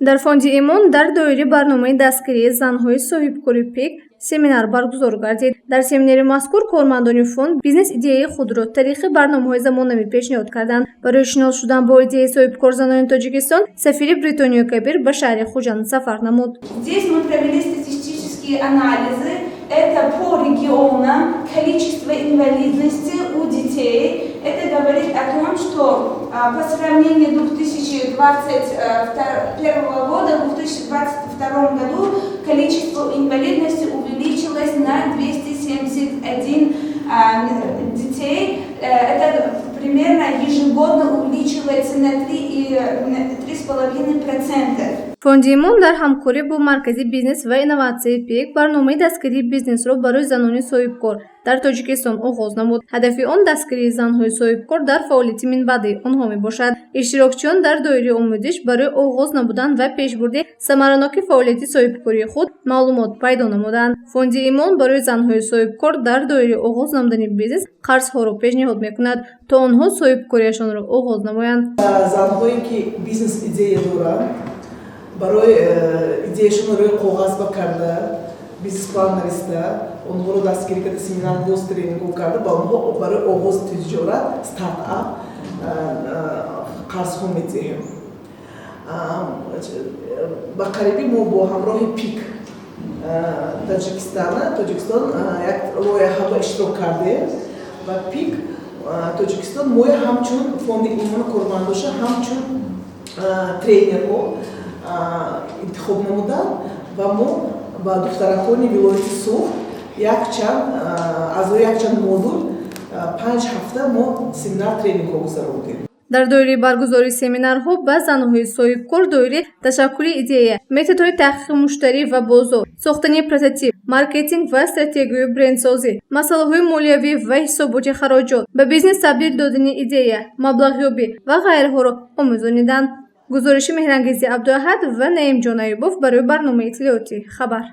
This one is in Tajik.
Дар фонди «Имон» дар доираи барномаи дастгирии занҳои соҳибкори ПИК семинар баргузор гардид. Дар семинари мазкур кормандони фонд бизнес-идеяи худро тариқи барномаҳои замонавӣ пешниҳод карданд. Барои шинос шудан бо идеяи соҳибкорзанони Тоҷикистон сафири Бритониёи Кабир ба шаҳри Хуҷанд сафар намуд. Здесь мы провели статистические анализы. Это по регионам количество инвалидности у детей. Это говорит о том, что по сравнению 2021 года, в 2022 году количество инвалидности увеличилось на 271 детей. Это примерно ежегодно увеличивается на 3,5%. Фонди «Имон» дар ҳамкорӣ бо Маркази бизнес ва инноватсияи ПИК барномаи дастгирии бизнесро барои занони соҳибкор дар Тоҷикистон оғоз намуд. Ҳадафи он дастгирии занҳои соҳибкор дар фаъолияти минбаъдаи онҳо мебошад. Иштирокчиён дар доираи омӯзиш барои оғоз намудан ва пешбурди самараноки фаъолияти соҳибкории худ маълумот пайдо намуданд. Фонди «Имон» барои занҳои соҳибкор дар доираи оғоз намудани бизнес қарзҳоро пешниҳод мекунад, то онҳо соҳибкориашонро оғоз намоянд. Занҳое ки бизнес идея доранд, барои идеяшонро рӯи коғаз ба карда, бизнес-план нависта, онҳоро дастгирӣ карда, семинар боз тренингҳо карда, ба онҳо барои оғози тиҷорат, стартап қарзҳо медиҳем. Ба қарибӣ мо бо ҳамроҳи ПИК Таҷикистана Тоҷикистон як лоиҳа ба иштирок кардем ва ПИК Тоҷикистон моя ҳамчун фонди «Имону» кормандоша ҳамчун тренерҳо интихоб намуданд ва мо ба духтаракони вилояти Суғд якчанд аз рӯи якчанд модул 5 ҳафта мо семинар тренингҳо гузарондем. Дар доираи баргузории семинарҳо ба занҳои соҳибкор доираи ташаккули идея, методҳои таҳқиқи муштарӣ ва бозор, сохтани прототип, маркетинг ва стратегияи брендсозӣ, масъалаҳои молиявӣ ва ҳисоботи хароҷот, ба бизнес табдил додани идея, маблағёбӣ ва ғайраҳоро омӯзониданд. Гузориши Меҳрангези Абдуаҳад ва Наимҷон Аюбов барои барномаи иттилоотӣ «Хабар».